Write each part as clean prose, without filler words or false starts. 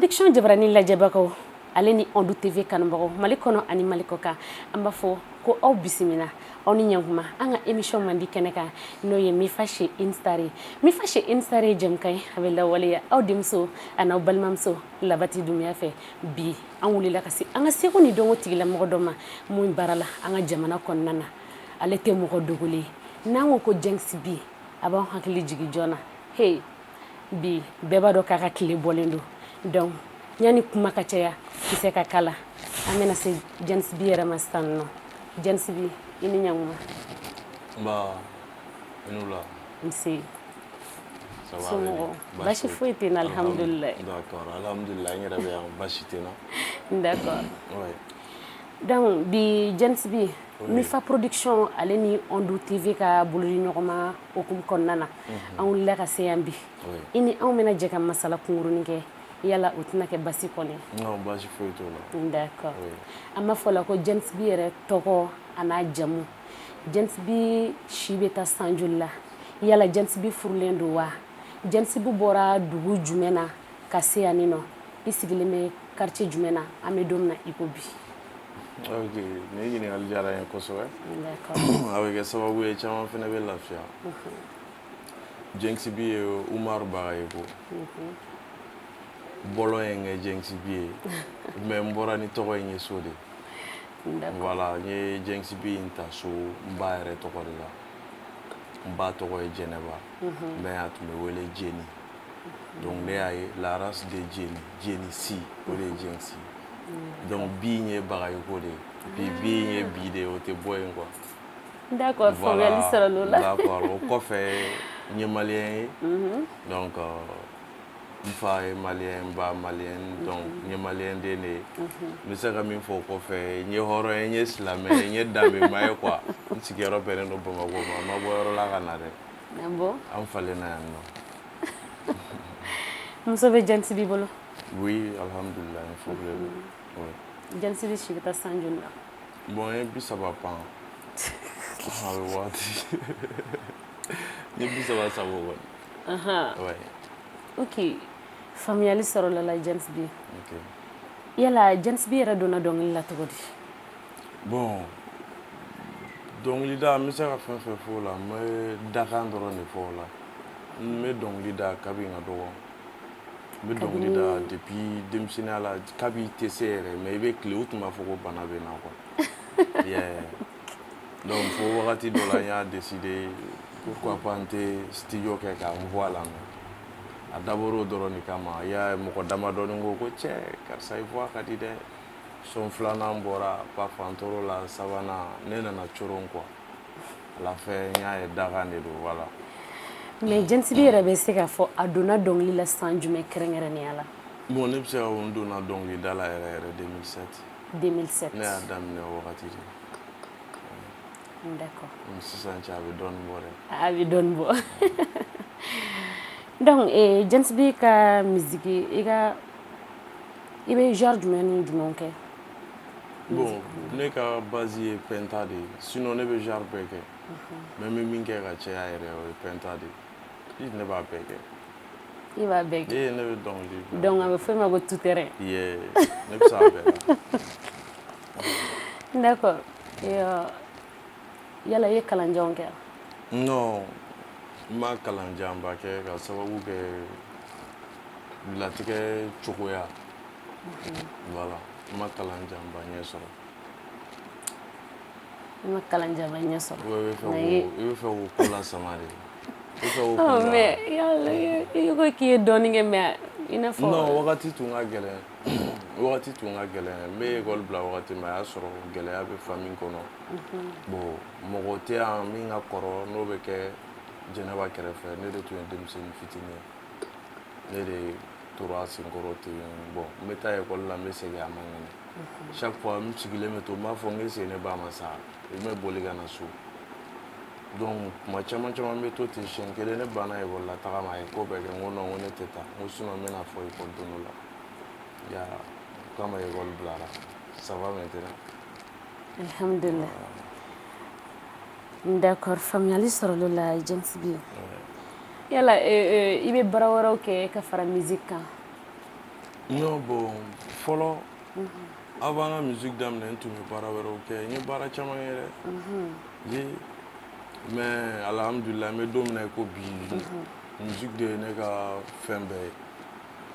Production jabarani lajɛbagaw ale ni Onde TV kanubagaw Mali kɔnɔ ani Mali kɔ kan, an b'a fɔ ko aw bisimila, aw ni ɲankuma an ka émission mandi kɛnɛ kan, n'o ye Mifa chez une star ye. Mifa chez une star ye jɛmukan ye, a bɛ lawaleya aw denmuso a n'aw balimamuso Labati Dunbiya fɛ. Bi an wulila ka se an ka seko ni dɔnko tigilamɔgɔ dɔ ma mun baara la an ka jamana kɔnɔna na. Ale tɛ mɔgɔ dogolen ye. N'an ko ko Jɛnkisi B, a b'an hakili jigin jɔn na? Hey, bi bɛɛ b'a dɔn k'a ka tile bɔlen don. Donc yanni kuma ka caya, kisɛ ka kala, an bɛna se Jɛnkisi B yɛrɛ ma sisan nɔ. Jɛnkisi B, i ni ɲankuma. Nba, i ni wula. Nse. Ça va? Somɔgɔw? Basi foyi tɛ n na, alhamdulilayi. D'accord, alhamdulilayi, n yɛrɛ bɛ yan, basi tɛ n na. D'accord. Ouais. Donc bi, Jɛnkisi B, Mifa Production ale ni Onde TV ka bolodi ɲɔgɔnma hukumu kɔnɔna na, an wulila ka se yan bi. I ni anw bɛna jɛ ka masala kunkurunin kɛ. Yala o tɛna kɛ basi kɔni? Non, basi foyi t'o la. D'accord. An b'a fɔ la ko Jɛnkisi B yɛrɛ tɔgɔ a n'a jamu, Jɛnkisi B si bɛ taa san joli la? Yala Jɛnkisi B furulen don wa? Jɛnkisi B bɔra dugu jumɛn na ka se yan nɔ? I sigilen bɛ quartier jumɛn na an bɛ don min na i ko bi? Ok, nin ɲininkali diyara n ye kosɛbɛ. D'accord. A bɛ kɛ sababu ye, caman fana bɛ lafiya. Jɛnkisi B ye Umaru Bagayoko. Bɔlɔn ye n kɛ Jɛnkisi B ye, mais n bɔra ni tɔgɔ in ye so de. Voilà, n ye Jɛnkisi B in ta so n ba yɛrɛ tɔgɔ de la. N ba tɔgɔ ye Jɛnɛba, mais a tun bɛ wele Jeni. Donc ne y'a ye, la race de Jeni, Jeni si, o de ye Jɛnkisi. Donc B in ye Bagayoko de ye, puis B in ye bi de ye, o tɛ bɔ yen quoi. D'accord, faamuyali sɔrɔla o la. D'accord, o kɔfɛ, n ye malien ye. Donc n fa ye malien, n ba malien, donc n ye malien den de ye. N bɛ se ka min fɔ o kɔfɛ, n ye hɔrɔn ye, n ye silamɛ ye, n ye danbema ye quoi. N sigiyɔrɔ bɛnnen don Bamakɔ ma, n ma bɔ yɔrɔ la ka na dɛ. Ah bon? An falenna yan nɔ. Muso bɛ Jɛnkisi B bolo? Oui, alhamdulilah, n furulen don, oui. Jɛnkisi B si bɛ taa san joli la? Bon, n ye 30 pan a bɛ waati, n ye 30 saba kɔni. Ouais. Ok, faamuyali sɔrɔla la, Jɛnkisi B. Ok. Yala Jɛnkisi B yɛrɛ donna dɔnkili la cogo di? Bon, dɔnkilida, n bɛ se ka fɛn fɛn fɔ o la, n bɛ dakan dɔrɔn de fɔ o la. N bɛ dɔnkili da kabi n ka dɔgɔ. N bɛ dɔnkili da depuis denmisɛnninya la, kabi i tɛ se yɛrɛ, mais i bɛ tile, u tun b'a fɔ ko bana bɛ n na quoi. Yeah. Donc fo wagati dɔ la, n y'a décidé, pourquoi pas n tɛ studio kɛ ka n voix lamɛn. A dabɔra o dɔrɔn de kama. I y'a ye, mɔgɔ damadɔni ko ko cɛ, karisa i voix ka di dɛ. Son filanan bɔra, paf, an tor'o la, sabanan ne nana coron quoi. À la fin, n y'a ye dakan de don, voilà. Mais Jɛnkisi B yɛrɛ bɛ se k'a fɔ a donna dɔnkili la san jumɛn kɛrɛnkɛrɛnnenya la? Bon, ne bɛ se ka fɔ n donna dɔnkilida la yɛrɛ yɛrɛ 2007. 2007. Ne y'a daminɛ o wagati de. D'accord. Ni sisan cɛ, a bɛ dɔɔnin bɔ dɛ. A bɛ dɔɔnin bɔ. Donc Jɛnkisi B ka musique, i ka i bɛ genre jumɛn ni jumɛnw kɛ? Bon, ne ka base ye penta de ye, sinon ne bɛ genre bɛɛ kɛ, mais n bɛ min kɛ ka caya yɛrɛ, o ye penta de ye. Ne b'a bɛɛ kɛ. I b'a bɛɛ kɛ? Ee, ne bɛ dɔnkili. Donc a bɛ fɔ e ma ko tout terrain. Yeah, ne bɛ se a bɛɛ la. D'accord. Et yala i ye kalanjanw kɛ? Non, n ma kalanjanba kɛ ka sababu kɛ latigɛ cogoya. Voilà, n ma kalanjanba ɲɛ sɔrɔ. I ma kalanjanba ɲɛ sɔrɔ. I bɛ fɛ Nka i ye k'o, i bɛ fɛ k'o ko lasama de. I bɛ fɛ k'o Oh, kun mais yala i ko k'i ye dɔɔnin kɛ, mais i n'a fɔ. Non, wagati tun ka gɛlɛn, wagati tun ka gɛlɛn. N bɛ école bila wagati min, a y'a sɔrɔ gɛlɛya bɛ famille kɔnɔ. Bon, mɔgɔ tɛ yan min ka kɔrɔ n'o bɛ kɛ Jɛnɛba kɛrɛfɛ. Ne de tun ye denmisɛnnin fitinin ye, ne de tora a senkɔrɔ ten. Bon, n bɛ taa école la, n bɛ segin, a man kɛnɛ. Chaque fois n sigilen bɛ to, n b'a fɔ n ko ne ba ma sa, n bɛ boli ka na so. Donc tuma caman caman n bɛ to ten. Siɲɛ kelen ne banna école la taga ma, a ye ko bɛɛ kɛ. N ko non, n ko ne tɛ taa, n ko sinon n bɛna fɔ école don dɔ la ya. O kama école bilara. Ça va maintenant. Alhamdulillah. D'accord, faamuyali sɔrɔla la, Jɛnkisi B. Yala i bɛ baara wɛrɛw kɛ ka fara musique kan? Non, bon, fɔlɔ, avant n ka musique daminɛ, n tun bɛ baara wɛrɛw kɛ. N ye baara caman kɛ dɛ. Ye, mais alhamdulilah, n bɛ don min na i ko bi, musique de ye ne ka fɛn bɛɛ ye.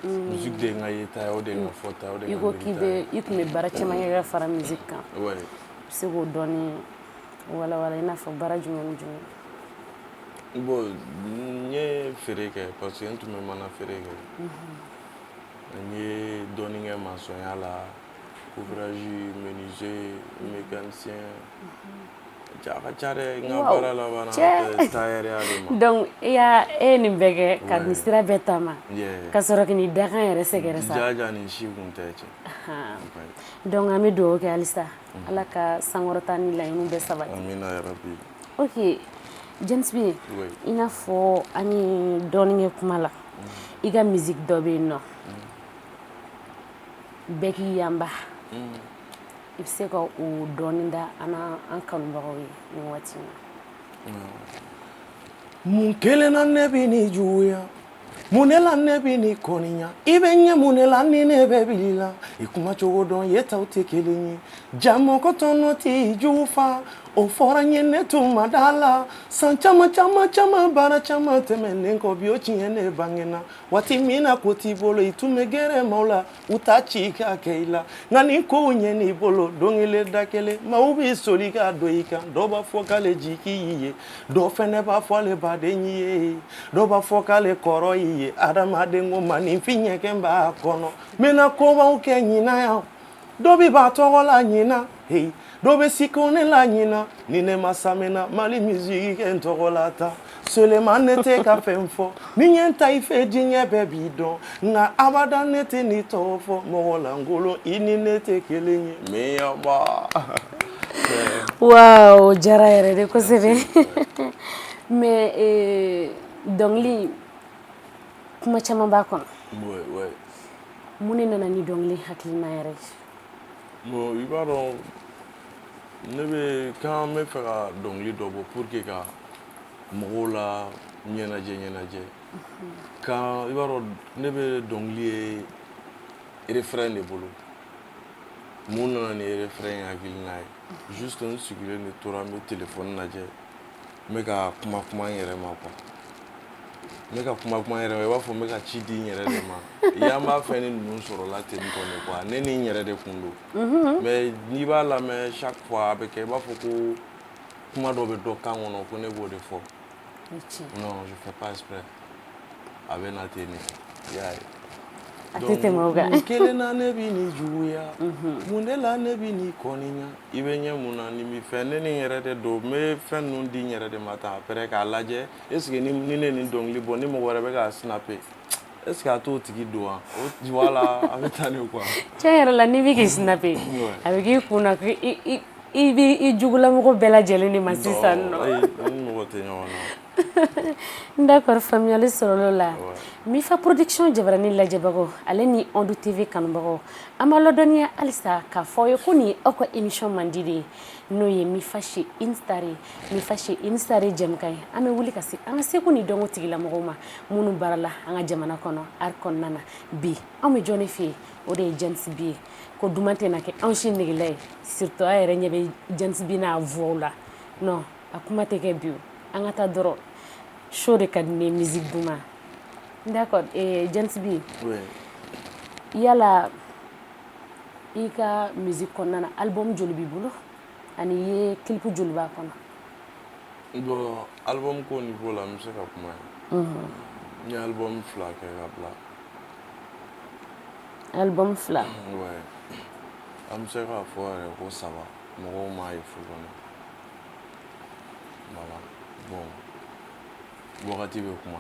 Musique de ye n ka yeta ye, o de ye n ka fɔta ye, o de ye I n ka ko k'i miirita ye. bɛ, i tun bɛ baara caman kɛ ka fara musique kan. Ouais. I bɛ se k'o dɔɔni walawala, i n'a fɔ baara jumɛn ni jumɛn? Bon, n ye feere kɛ parce que n tun bɛ mana feere kɛ. N ye dɔɔnin kɛ maçonnya la, couvrage, menuisier, mécanicien. A ka ca dɛ. N ka baara labanna Cɛ. tailleur de ma. Donc e y'a, e ye nin bɛɛ kɛ ka nin sira bɛɛ taama ka sɔrɔ ka n'i dakan yɛrɛ sɛgɛrɛ sa. Jaja, nin si kun tɛ cɛ. Donc an bɛ dugawu kɛ halisa, Ala ka sankɔrɔta ni laɲiniw bɛɛ sabati. Amina yarabi. Ok, James B. Oui. I n'a fɔ an ye dɔɔnin kɛ kuma la, i ka musique dɔ bɛ yen nɔ, bɛɛ k'i yanba. I bɛ se ka o dɔɔnin da an n'an kanubagaw ye nin waati in na? Mun kelen na ne bɛ ni juguya? Mun ne la ne bɛ ni kɔniya? I bɛ ɲɛ mun de la ni ne bɛ bili la? I kuma cogo dɔn, yetaw tɛ kelen ye. Ja mɔgɔ tɔnɔ t'i jugu fa, o fɔra n ye, ne tun ma da la. San caman caman caman, baara caman tɛmɛnen kɔ, bi o tiɲɛ ne bangena. Waati min na ko t'i bolo, i tun bɛ gɛrɛ maaw la, u t'a ci k'a kɛ i la. Nka ni kow ɲɛn'i bolo, don kelen da kelen, maaw b'i soli ka don i kan. Dɔw b'a fɔ k'ale jigi y'i ye, dɔw fɛnɛ b'a fɔ ale baden y'i ye, dɔw b'a fɔ k'ale kɔrɔ y'i ye. Adamaden ko maninfin ɲɛgɛn b'a kɔnɔ. N bɛna kobaw kɛ ɲinan yan. Dɔ bɛ b'a tɔgɔ la ɲinan, hey, dɔ bɛ siko ne la ɲinan. Ni ne ma samina Mali musique kɛ n tɔgɔ la ta. Suleman, ne tɛ ka fɛn fɔ. Ni ɲɛ ta i fɛ, diɲɛ bɛɛ b'i dɔn. Nka abada ne tɛ n'i tɔgɔ fɔ mɔgɔ lankolon. I ni ne tɛ kelen ye, miyaba. Waaw, diyara yɛrɛ de kosɛbɛ. Mais dɔnkili kuma caman b'a kɔnɔ. Ouais. Mun de nana ni dɔnkili hakilina yɛrɛ ye? Bon, i b'a dɔn, ne bɛ kan n bɛ fɛ ka dɔnkili dɔ bɔ pour que ka mɔgɔw la ɲɛnajɛ ɲɛnajɛ kan. I b'a dɔn, ne bɛ dɔnkili ye refrain de bolo. Mun nana ni refrain ye hakilina ye? Juste n sigilen de tora, n bɛ téléphone lajɛ, n bɛ ka kuma kuma n yɛrɛ ma quoi. N bɛ ka kuma kuma n yɛrɛ ma, i b'a fɔ n bɛ ka ci di n yɛrɛ de ma. Yan b'a fɛ ni ninnu sɔrɔla ten tɔ de quoi. Ne ni n yɛrɛ de kun don. Mais n'i b'a lamɛn, chaque fois a bɛ kɛ i b'a fɔ ko kuma dɔ bɛ dɔ kan kɔnɔ, ko ne b'o de fɔ. Non, je fais pas exprès, a bɛ na ten de, i y'a ye. A tɛ tɛmɛ o kan. Mun kelen na ne bɛ ni juguya? Mun de la ne bɛ ni kɔniya? I bɛ ɲɛ mun na ni bɛ fɛn? Ne ni n yɛrɛ de don. N bɛ fɛn ninnu di n yɛrɛ de ma tan. Après k'a lajɛ, est ce que ni ne nin dɔnkili bɔ, ni mɔgɔ wɛrɛ bɛ k'a snapper, est ce que a t'o tigi don wa? O, voilà, a bɛ tan de quoi. Tiɲɛ yɛrɛ la, n'i bɛ k'i snapper, a bɛ k'i kun na ko i b'i i jugulamɔgɔ bɛɛ lajɛlen de ma sisan nɔ. Ayi, ni mɔgɔ tɛ ɲɔgɔn na. D'accord, faamuyali sɔrɔla o la. Mifa Production jabarani lajɛbagaw ale ni Ondu TV kanubagaw, an b'a ladɔnniya halisa k'a fɔ aw ye ko nin ye aw ka émission mandi de ye, n'o ye Mifa chez une star ye. Mifa chez une star ye jɛmukan ye, an bɛ wuli ka se an ka seko ni dɔnko tigilamɔgɔw ma minnu baarala an ka jamana kɔnɔ, art kɔnɔna na. Bi anw bɛ jɔn de fɛ yen? O de ye James B ye. Ko duman tɛna kɛ anw si negela ye, surtout a yɛrɛ ɲɛ bɛ James B n'a voix la. Non, a kuma tɛ kɛ bi o, an ka taa dɔrɔn. Show de ka di ne ye, musique duman. D'accord, James B. Oui. Yala i ka musique kɔnɔna na, album joli b'i bolo ani i ye clip joli b'a kɔnɔ? Bon, album ko niveau la, n bɛ se ka kuma ye. N ye album 2 kɛ ka bila. Album 2? Ouais, an bɛ se k'a fɔ yɛrɛ ko saba. Mɔgɔw m'a ye fɔlɔ. Voilà, bon, wagati bɛ kuma.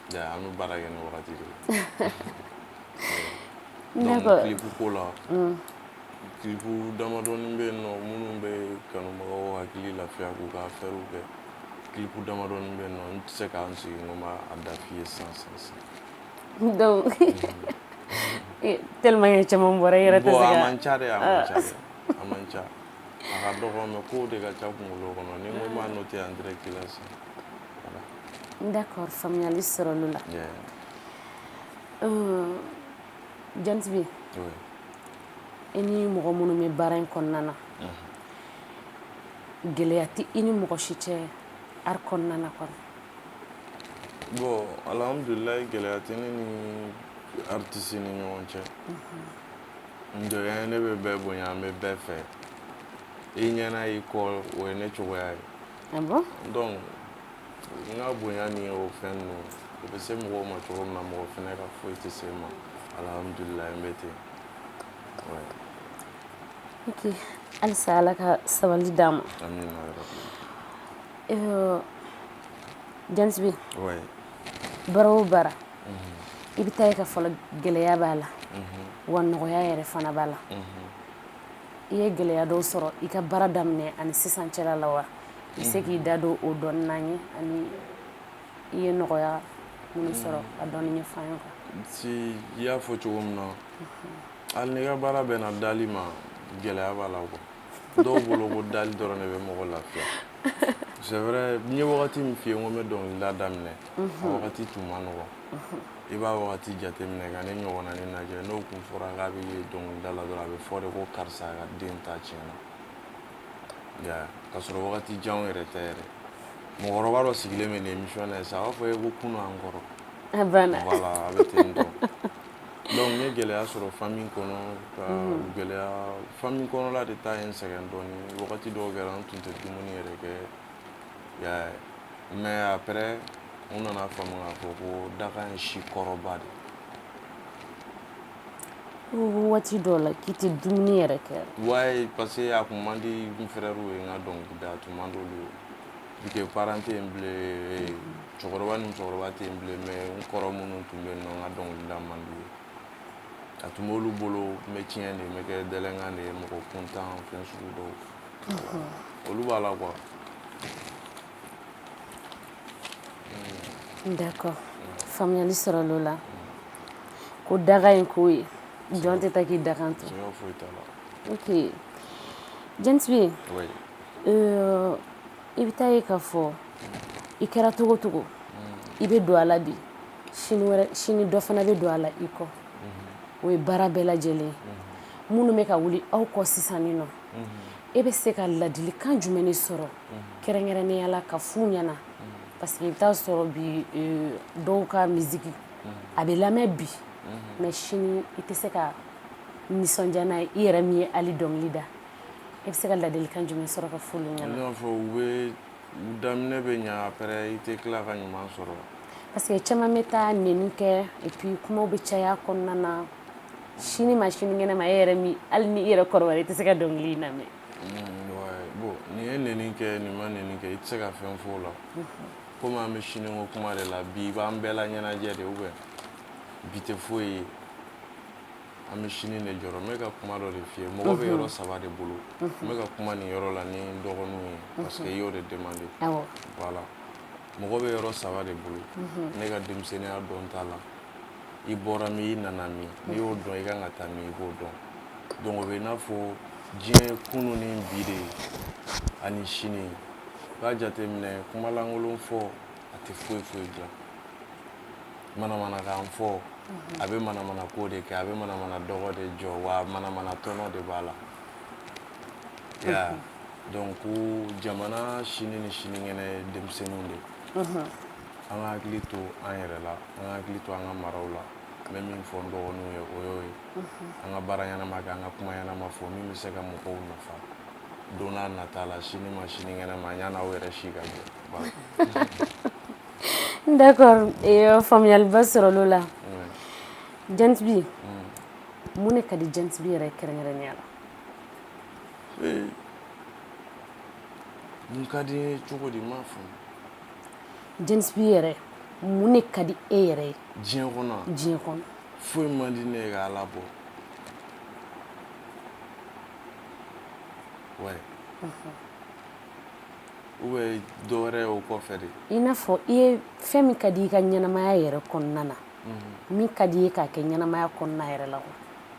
Ja, an bɛ baara kɛ ni wagati de ye. Donc clip ko la, clip damadɔni bɛ yen nɔ minnu bɛ kanubagaw hakili lafiya k'u ka affaire kɛ. Clip damadɔni bɛ yen nɔ, n tɛ se k'an sigi n ko n b'a da f'i ye sisan sisan sisan. Donc tellement que caman bɔra, i yɛrɛ tɛ Bon, se a ka man ca dɛ, a man ca dɛ, a man ca. A ka dɔgɔ, mais kow de ka ca kunkolo kɔnɔ. Ni n ko n b'a noter en direct la sisan, voilà. D'accord, faamuyali sɔrɔla o la. James B, i ni mɔgɔ minnu bɛ baara in kɔnɔna na, gɛlɛya tɛ i ni mɔgɔ si cɛ art kɔnɔna na kɔni? Bon, alhamdulilayi, gɛlɛya tɛ ne ni artiste ni ɲɔgɔn cɛ. N ne bɛ bɛɛ bonya, an bɛ bɛɛ fɛ, i ɲɛna i kɔ, o ye ne cogoya ye. Ah bon? Donc n ka bonya ni o fɛn ninnu, o bɛ se mɔgɔw ma cogo min na, mɔgɔ fɛnɛ ka foyi tɛ se n ma. Alhamdulilayi, n bɛ ten, ouais. Ok, halisa Ala ka sabali d'an ma. Amina yarabi. James B, ouais. Baara o baara, i bɛ taa ye ka fɔlɔ gɛlɛya b'a la, wa nɔgɔya yɛrɛ fana b'a la. I ye gɛlɛya dɔw sɔrɔ i ka baara daminɛ ani sisan cɛla la wa? I bɛ se k'i da don o dɔɔnin n'an ye, ani i ye nɔgɔya minnu sɔrɔ, a dɔɔnin ɲɛfɔ an ye quoi. Si i y'a fɔ cogo min na, hali n'i ka baara bɛnna dali ma, gɛlɛya b'a la quoi. Dɔw bolo ko dali dɔrɔn de bɛ mɔgɔ lafiya. C'est vrai, n ye wagati min f'i ye, n ko n bɛ dɔnkilida daminɛ, a wagati tun ma nɔgɔn. I b'a wagati jateminɛ ka ne ɲɔgɔnna ni lajɛ, n'o kun fɔra k'a bɛ ye dɔnkilida la dɔrɔn, a bɛ fɔ de ko karisa ka den ta tiɲɛna ya. K'a sɔrɔ wagati janw yɛrɛ tɛ yɛrɛ. Mɔgɔkɔrɔba dɔ sigilen bɛ nin émission na sisan, a b'a fɔ e ko kunun an kɔrɔ. A banna. Voilà, a bɛ ten tɔ. Donc n ye gɛlɛya sɔrɔ famille kɔnɔ, ka gɛlɛya famille kɔnɔla de ta ye n sɛgɛn dɔɔni. Wagati dɔw kɛra, n tun tɛ dumuni yɛrɛ kɛ ya. Mais après, n nana faamu k'a fɔ ko dakan ye si kɔrɔba de. Waati dɔw la k'i tɛ dumuni yɛrɛ kɛ? Ouais, parce que a kun man di n frères ye n ka dɔnkili da, a tun man d'olu ye, vu que parents tɛ yen bilen, cɛkɔrɔba ni musokɔrɔba tɛ yen bilen. Mais n kɔrɔ minnu tun bɛ yen nɔ, n ka dɔnkili da man d'u ye. A tun b'olu bolo n bɛ tiɲɛ de, n bɛ kɛ délinquant de ye, mɔgɔ kuntan, fɛn sugu dɔw, olu b'a la quoi. D'accord, faamuyali sɔrɔla o la, ko daga in k'o ye jɔn tɛ taa k'i dakan to. Siga foyi t'a la. Ok, James B, oui. I bɛ taa ye k'a fɔ i kɛra togo togo, i bɛ don a la bi, sini wɛrɛ, sini dɔ fana bɛ don a la i kɔ. O ye baara bɛɛ lajɛlen ye. Minnu bɛ ka wuli aw kɔ sisan nin nɔ, e bɛ se ka ladilikan jumɛn de sɔrɔ kɛrɛnkɛrɛnnenya la ka f'u ɲɛna? Parce que i bɛ taa sɔrɔ bi, dɔw ka musique a bɛ lamɛn bi, mais sini i tɛ se ka nisɔndiya n'a ye, i yɛrɛ min ye hali dɔnkili da. E bɛ se ka ladilikan jumɛn sɔrɔ ka f'olu I ɲɛna? n'a fɔ u bɛ u daminɛ bɛ ɲa, après i tɛ tila ka ɲuman sɔrɔ. Parce que caman bɛ taa nɛni kɛ, et puis kumaw bɛ caya kɔnɔna na. Sini ma sinikɛnɛ ma, e yɛrɛ min, hali ni i yɛrɛ kɔrɔbayara, i tɛ se ka dɔnkili in lamɛn. Ouais, bon, nin ye nɛni kɛ, nin ma nɛni kɛ, i tɛ se ka fɛn fɔ o la. Komi an bɛ siniko kuma de la bi, i b'an bɛɛ la ɲɛnajɛ de, ou bien bi tɛ foyi ye, an bɛ sini de jɔrɔ. N bɛ ka kuma dɔ de f'i ye, mɔgɔ bɛ yɔrɔ saba de bolo. N bɛ ka kuma nin yɔrɔ la ni n dɔgɔninw ye, parce que i y'o de demandé. Voilà, mɔgɔ bɛ yɔrɔ saba de bolo. Ne ka denmisɛnninya dɔn t'a la, i bɔra min, i nana min, n'i y'o dɔn, i kan ka taa min, i b'o dɔn. Donc o bɛ i n'a fɔ diɲɛ ye kunun ni bi de ye ani sini. I b'a jateminɛ, kumalankolon fɔ a tɛ foyi foyi dilan. Manamanakan fɔ, a bɛ manamana ko de kɛ, a bɛ manamana dɔgɔ de jɔ, wa manamana tɔnɔ de b'a la ya. Donc jamana sini ni sinikɛnɛ ye denmisɛnninw de ye. An ka hakili to an yɛrɛ la, an ka hakili to an ka maraw la. N bɛ min fɔ n dɔgɔninw ye, o y'o ye. An ka baara ɲɛnama kɛ, an ka kuma ɲɛnama fɔ min bɛ se ka mɔgɔw nafa don n'a nata la, sini ma sinikɛnɛ ma, yan'aw yɛrɛ si ka jɔ. Voilà. D'accord, faamuyaliba sɔrɔla o la. James B, mun de ka di James B yɛrɛ kɛrɛnkɛrɛnnenya la? Mun ka di n ye cogo di? N m'a faamu. James B yɛrɛ, mun de ka di e yɛrɛ ye? Diɲɛ kɔnɔ? Diɲɛ kɔnɔ. Foyi man di ne ye ka Ala bɔ. Ouais, ou bien dɔ wɛrɛ o kɔfɛ de? I n'a fɔ i ye fɛn min ka di i ka ɲɛnamaya yɛrɛ kɔnɔna na, min ka di i ye k'a kɛ ɲɛnamaya kɔnɔna yɛrɛ la quoi.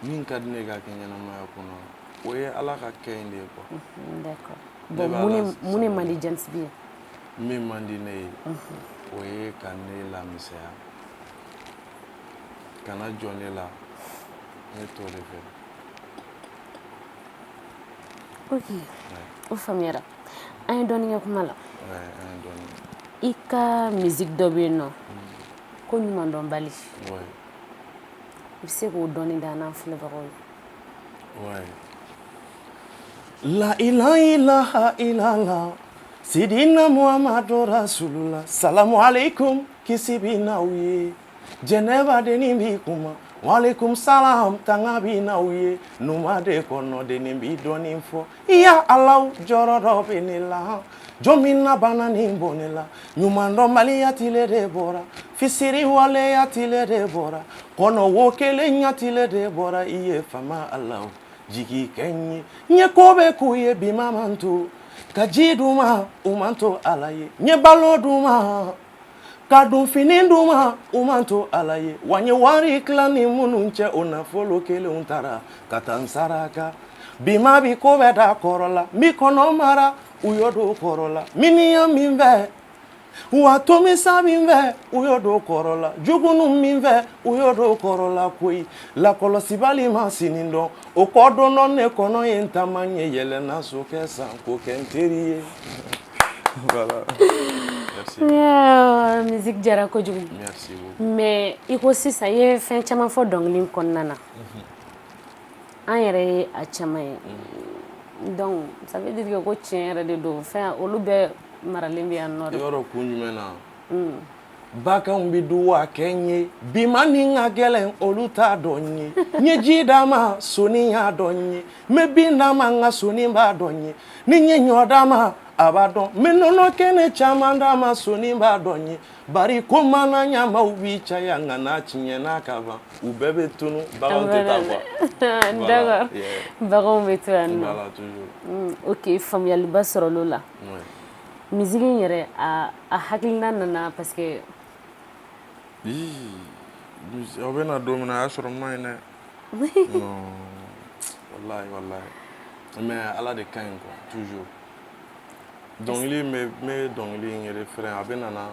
Min ka di ne ye k'a kɛ ɲɛnamaya kɔnɔ, o ye Ala ka kɛ in de ye quoi. D'accord. Ne Bon, b'a mun la ne mun ne man sago. di James B ye? Min man di ne ye, o ye ka ne lamisɛnya, kana jɔ ne la. Ne t'o de fɛ. Ok, o faamuyara. An ye dɔɔnin kɛ kuma la. Ouais, an ye dɔɔnin. I ka musique dɔ bɛ yen nɔ ko ɲumandɔnbali. I bɛ se k'o dɔɔnin da an n'an filɛbagaw ye? Ouais. La ilaha illallah Sidina Muhammadu Rasulullah. Salamu alaikum, kisi bi n'aw ye. Jɛnɛba dennin bi kuma. Walaikum salam, tanga bi n'aw ye. Numa de kɔnɔ dennin bi dɔɔnin fɔ. Ya Alaw, jɔrɔ dɔ bɛ ne la. Jɔn min na bana nin bɔ ne la. Ɲumandɔnbaliya tile de bɔra. Fisiri waleya tile de bɔra. Kɔnɔ wo kelen ɲa tile de bɔra. I ye fama Alaw jigi kɛ n ye. N ye ko bɛɛ k'u ye bi ma man to. Ka ji d'u ma, u man to Ala ye. N ye balo d'u ma, ka dun fini d'u ma, u man to Ala ye. Wa n ye wari tila ni minnu cɛ, o nafolo kelenw taara ka taa n saraka. Bi ma bi ko bɛɛ da kɔrɔ la. N bi kɔnɔ mara, u y'o don kɔrɔ la. Miniyan min fɛ, wa tomisa min fɛ, u y'o don kɔrɔ la. Jugunu min fɛ, u y'o don kɔrɔ la koyi. Lakɔlɔsibali ma sini dɔn, o kɔ don dɔ ne kɔnɔ ye n taama ye yɛlɛnna sokɛ san k'o kɛ n teri ye. Voilà. Merci. Yeah, musique diyara kojugu. Merci beaucoup. Mais i ko sisan i ye fɛn caman fɔ dɔnkili in kɔnɔna na. An yɛrɛ ye a caman ye. Donc ça veut dire que ko tiɲɛ yɛrɛ de don, fɛn olu bɛɛ maralen bɛ yan nɔ I de. b'a dɔn kun jumɛn na? Baganw bi duwa kɛ n ye. Bi ma ni ka gɛlɛn, olu t'a dɔn n ye. N ye ji d'a ma, soni y'a dɔn n ye. N bɛ bin d'a ma, n ka soni b'a dɔn n ye. Ni n ye ɲɔ d'a ma, a b'a dɔn. N bɛ nɔnɔ kɛnɛ caman d'a ma, soni b'a dɔn n ye. Bari ko mana ɲamaw bi caya, nka n'a tiɲɛna ka ban, u bɛɛ bɛ tunu, baganw tɛ taa quoi. D'accord. Baganw bɛ to yan nɔ. Voilà, toujours. Ok, faamuyaliba sɔrɔla o la. Musique in yɛrɛ, a hakilina nana parce que Ii, aw bɛ na don min na, a y'a sɔrɔ n ma ɲi dɛ. Non, wallahi wallahi. Mais Ala de ka ɲi quoi, toujours. Dɔnkili n bɛ n bɛ dɔnkili in refrain, a bɛ nana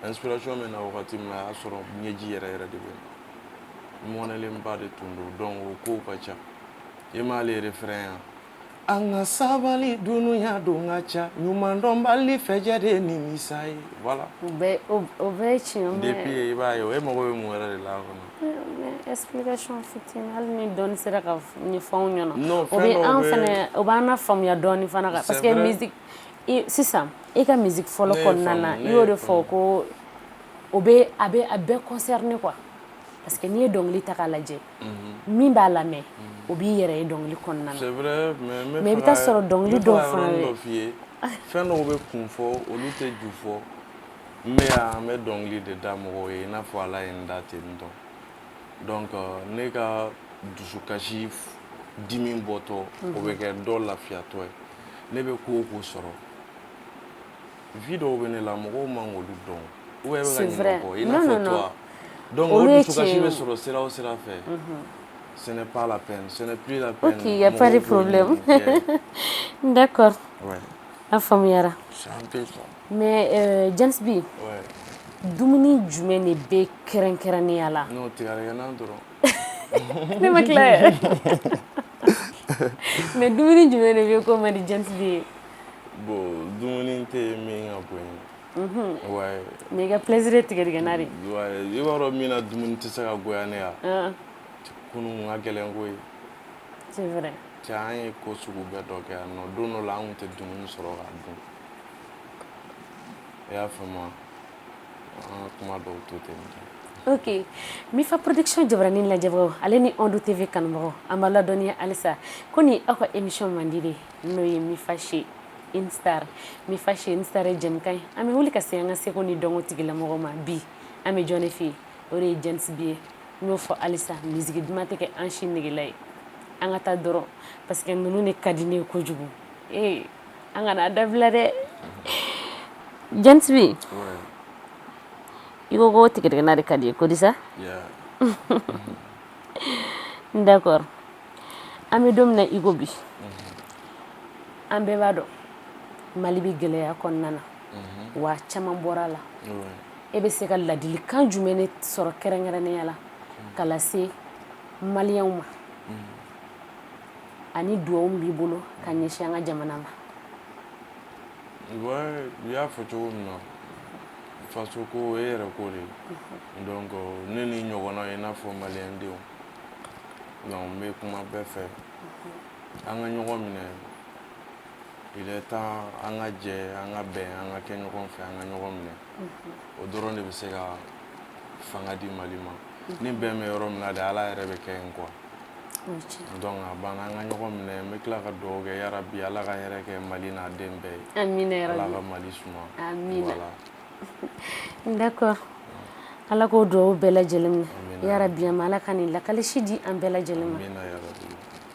inspiration bɛ na wagati min na, a y'a sɔrɔ ɲɛji yɛrɛ yɛrɛ de bɛ na. Mɔnɛlenba de tun don, donc o kow ka ca. I m'ale refrain yan. An ka sabali, dunuya don ka ca, ɲumandɔnbali fɛjɛ de nimisa ye. Voilà. O bɛɛ ye tiɲɛ. Depuis i b'a ye, e mago bɛ mun wɛrɛ de la a kɔnɔ? Mais explication fitinin, hali ni dɔɔni sera ka ɲɛfɔ anw ɲɛna. Non, o fɛn bɛ dɔw an bɛ fɛnɛ, o b'an na faamuya dɔɔni fana kan parce C'est que vrai. musique sisan i ka musique fɔlɔ Ne ye kɔnɔna na, faamu, i ne y'o ye de fɔ faamu. ko o bɛ a bɛ a bɛɛ concerné quoi, parce que n'i ye dɔnkili ta k'a lajɛ, min b'a lamɛn, o b'i yɛrɛ ye dɔnkili kɔnɔna na. C'est vrai, mais n bɛ Mais i fɛ bɛ taa ka sɔrɔ dɔnkili n bɛ fɛ dɔw ka fana yɔrɔnin bɛ dɔ f'i ye. Fɛn dɔw bɛ kun fɔ, olu tɛ ju fɔ. N bɛ yan, n bɛ dɔnkili de da mɔgɔw ye i n'a fɔ Ala ye n da ten tɔ. Donc ne ka dusukasi dimi bɔtɔ, o bɛ kɛ dɔ lafiyatɔ ye. Ne bɛ ko o ko sɔrɔ, vie dɔw bɛ ne la, mɔgɔw man k'olu dɔn, ou bien e bɛ ka C'est ɲinɛ vrai. o kɔ i n'a Non, fɔ non, non. toi. Donc o Olu ye dusukasi tiɲɛ bɛ ye. sɔrɔ sira o sira fɛ, ce n'est pas la peine, ce n'est plus la peine. Ok, y a pas de Mɔgɔw k'o problème. ɲini. Yeah. D'accord. Ouais. A faamuyara. C'est un peu ça. Mais Jams B, Ouais. dumuni jumɛn de bɛ kɛrɛnkɛrɛnnenya la? Non, tigadɛgɛna dɔrɔn. Ne ma tila yɛrɛ. Mais dumuni jumɛn de bɛ yen k'o man di Jams B ye? Bon, dumuni tɛ yen min ka bon ye. Ouais. Mais i ka plaisir ye tigɛdɛgɛna de. Ouais, i b'a dɔn min na dumuni tɛ se ka goya ne ya. Ah, Kunun ka gɛlɛn koyi. C'est vrai. Cɛ, an ye ko sugu bɛɛ dɔ kɛ yan nɔ. Don dɔ la, an tun tɛ dumuni sɔrɔ k'a dun. I y'a faamu wa? An ka kuma dɔw to ten tɔ. Ok, Mifa Production jabaranin lajɛbagaw ale ni Ondu TV kanubagaw, an b'a ladɔnniya halisa ko ni aw ka émission mandi de, n'o ye Mifa chez une star. Mifa chez une star ye jɛmukan ye an bɛ wuli ka se an ka seko ni dɔnko tigilamɔgɔw ma. Bi an bɛ jɔn de fɛ yen? O de ye Jams B ye. N y'o fɔ halisa, musique duman tɛ kɛ an si negela ye. An ka taa dɔrɔn parce que ninnu de ka di ne ye kojugu. Ee, an kana a dabila dɛ. Jams B, i ko ko tigɛdɛgɛna de ka di ye ko di sa? Yeah. D'accord. An bɛ don min na i ko bi, an bɛɛ b'a dɔn Mali bɛ gɛlɛya kɔnɔna na, wa caman bɔra a la. E bɛ se ka ladilikan jumɛn de sɔrɔ kɛrɛnkɛrɛnnenya la ka lase maliyɛnw ma? Ani duwawu min b'i bolo ka ɲɛsin an ka jamana ma. Ouais, i y'a fɔ cogo min na, faso ko o ye yɛrɛ ko de ye. Donc ne ni ɲɔgɔnnaw i n'a fɔ maliyɛn denw, donc n bɛ kuma bɛɛ fɛ, an ka ɲɔgɔn minɛ. Il est temps an ka jɛ, an ka bɛn, an ka kɛ ɲɔgɔn fɛ, an ka ɲɔgɔn minɛ. O dɔrɔn de bɛ se ka fanga di Mali ma. Ni bɛn bɛ yɔrɔ min na de, Ala yɛrɛ bɛ kɛ yen quoi. Donc a banna, an ka ɲɔgɔn minɛ. N bɛ tila ka dugawu kɛ, yarabi Ala ka hɛrɛ kɛ Mali n'a den bɛɛ ye. Amina Ala yarabi. ka Mali suma. Amina. Voilà. D'accord, Ala k'o duwawu bɛɛ lajɛlen minɛ. Amina. Yarabi ama Ala ka nin lakalisi di an bɛɛ lajɛlen ma. Amina yarabi.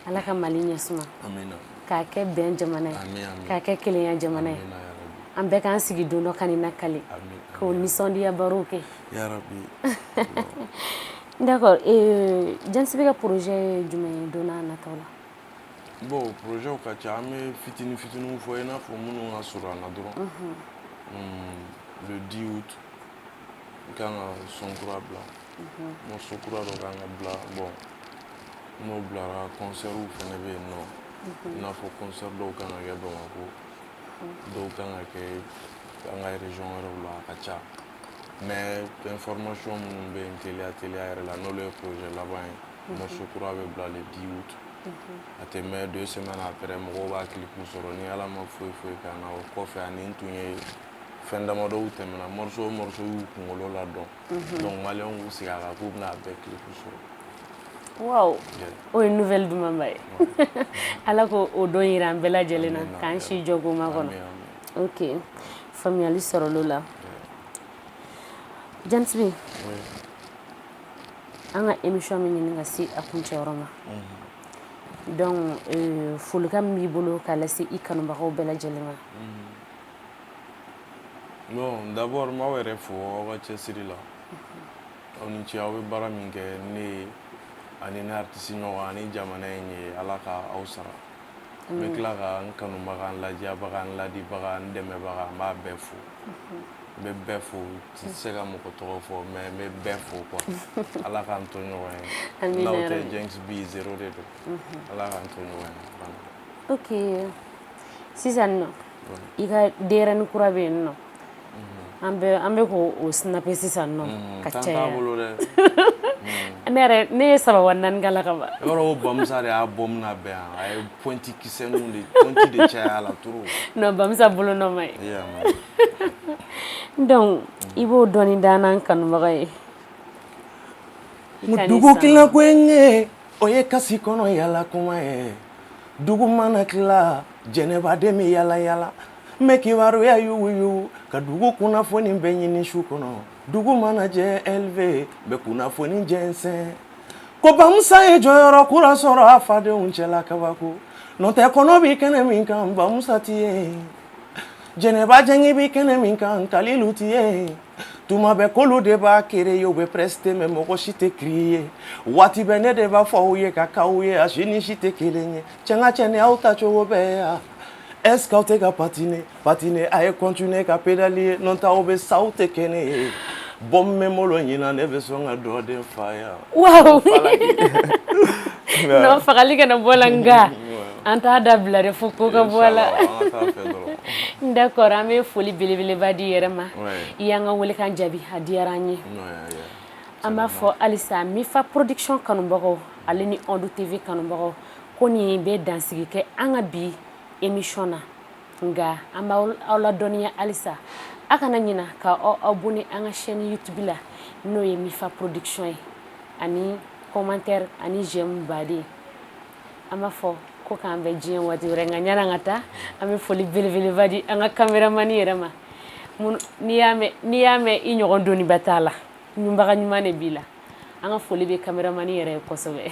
Ala ka Mali ɲɛ suma. Amina. K'a kɛ bɛn jamana ye. Amin, amin. K'a kɛ kelenya jamana ye. Amina yarabi. An bɛɛ k'an sigi don dɔ ka nin lakali. Amin. K'o nisɔndiya barow kɛ. Yarabi. D'accord, James B ka projet ye jumɛn ye don n'a nataw la? Bon, projet ka ca. An bɛ fitinin fitininw fɔ i n'a fɔ minnu ka surun an na dɔrɔn. Le 10 août, n kan ka son kura bila, morceau kura dɔ kan ka bila. Bon, n'o bilara, concert fɛnɛ bɛ yen nɔ, i n'a fɔ concert dɔw kan ka kɛ Bamakɔ, dɔw kan ka kɛ an ka région wɛrɛw la. A ka ca, mais information minnu bɛ yen teliya teliya yɛrɛ la, n'olu ye projet laban ye, morceau kura bɛ bila le 10 août. A tɛ mɛn, 2 semaines après, mɔgɔw b'a clip sɔrɔ. Ni Ala ma foyi foyi k'an na o kɔfɛ, ani n tun ye fɛn damadɔw tɛmɛna, morceau o morceau y'u kunkolo ladɔn. Donc maliyɛnw k'u sigi a kan k'u bɛna a bɛɛ clip sɔrɔ. Wow, o ye nouvelle dumanba ye. Ala k'o o don yira an bɛɛ lajɛlen na. Amina. K'an si jɔ k'o makɔnɔ. Amin, amin. Ok, faamuyali sɔrɔl'o la. James B, Oui. an ka émission bɛ ɲini ka se a kuncɛyɔrɔ ma. Donc folikan min b'i bolo k'a lase i kanubagaw bɛɛ lajɛlen ma? Bon, d'abord n b'aw yɛrɛ fo aw ka cɛsiri la. Aw ni ce, aw bɛ baara min kɛ ne ye ani ne artiste ɲɔgɔn ani jamana in ye. Ala ka aw sara. N bɛ tila ka n kanubaga, n ladiyabaga, n ladibaga, n dɛmɛbaga, n b'a bɛɛ fo. N bɛ bɛɛ fo, n tɛ se ka mɔgɔ tɔgɔ fɔ, mais n bɛ bɛɛ fo quoi. Ala k'an to ɲɔgɔn ye. Amina N'aw tɛ, yarabi. James B zéro de don. Ala k'an to ɲɔgɔn ye. Voilà. Ok, sisan nɔ, i ka denyɛrɛnin kura bɛ yen nɔ, an bɛ k'o o snapper sisan nɔ ka Tan t'a caya. bolo dɛ. Ne yɛrɛ, ne ye saba wa naani k'a la ka ban. I b'a dɔn ko Bamusa de y'a bɔ min na bɛn yan, a ye pointe kisɛninw de, pointe de caya a la trop. Non, Bamusa bolo nɔ ma ye. Yeah, man. Donc i b'o dɔɔni d'an n'an kanubaga ye. I ka nin Dugu san. kila ko ye, o ye kasi kɔnɔ yala kuma ye. Dugu mana tila, jɛnɛbaden bɛ yala yala, n bɛ kibaruya yuguyugu ka dugu kunnafoni bɛɛ ɲini su kɔnɔ. Dugu mana jɛ, LV bɛ kunnafoni jɛnsɛn ko Bamusa ye jɔyɔrɔ kura sɔrɔ a fadenw cɛla kabako. N'o tɛ, kɔnɔ bi kɛnɛ min kan, Bamusa ti ye. Jɛnɛba jɛngi bi kɛnɛ min kan, Kalilu ti ye. Tuma bɛɛ k'olu de b'a kere ye, u bɛ prester, mais mɔgɔ si tɛ crier. Waati bɛɛ ne de b'a fɔ aw ye ka k'aw ye, a si ni si tɛ kelen ye. Cɛ, n ka cɛ, ni aw ta cogo bɛɛ ya, est ce que aw tɛ ka patiner patiner? A ye continuer ka pédaler, n'o tɛ aw bɛ sa, aw tɛ kɛ ne ye. Bɔn bɛ n bolo ɲinan, ne bɛ sɔn ka dɔ den fa yan. Waaw, non, fagali kana bɔ la, nka an t'a dabila dɛ fo ko ka bɔ a la. An ka taa fɛ dɔrɔn. D'accord, an bɛ foli belebeleba di i yɛrɛ ma. Ouais. I y'an ka welekan jaabi, a diyara an ye. Ouais. An b'a fɔ halisa Mifa Production kanubagaw ale ni Onde TV kanubagaw ko nin bɛ dansigi kɛ an ka bi émission na. Nka an b'aw aw ladɔnniya halisa, a kana ɲina ka aw abonné an ka chaîne YouTube la, n'o ye Mifa Production ye, ani commentaire ani j'aime baden. An b'a fɔ ko k'an bɛ diɲɛ waati wɛrɛ. Nka ɲani an ka taa, an bɛ foli belebeleba di an ka caméraman yɛrɛ ma. N'i y'a mɛn i ɲɔgɔn doniba t'a la, ɲunbaga ɲuman de b'i la. An ka foli bɛ caméraman yɛrɛ ye kosɛbɛ.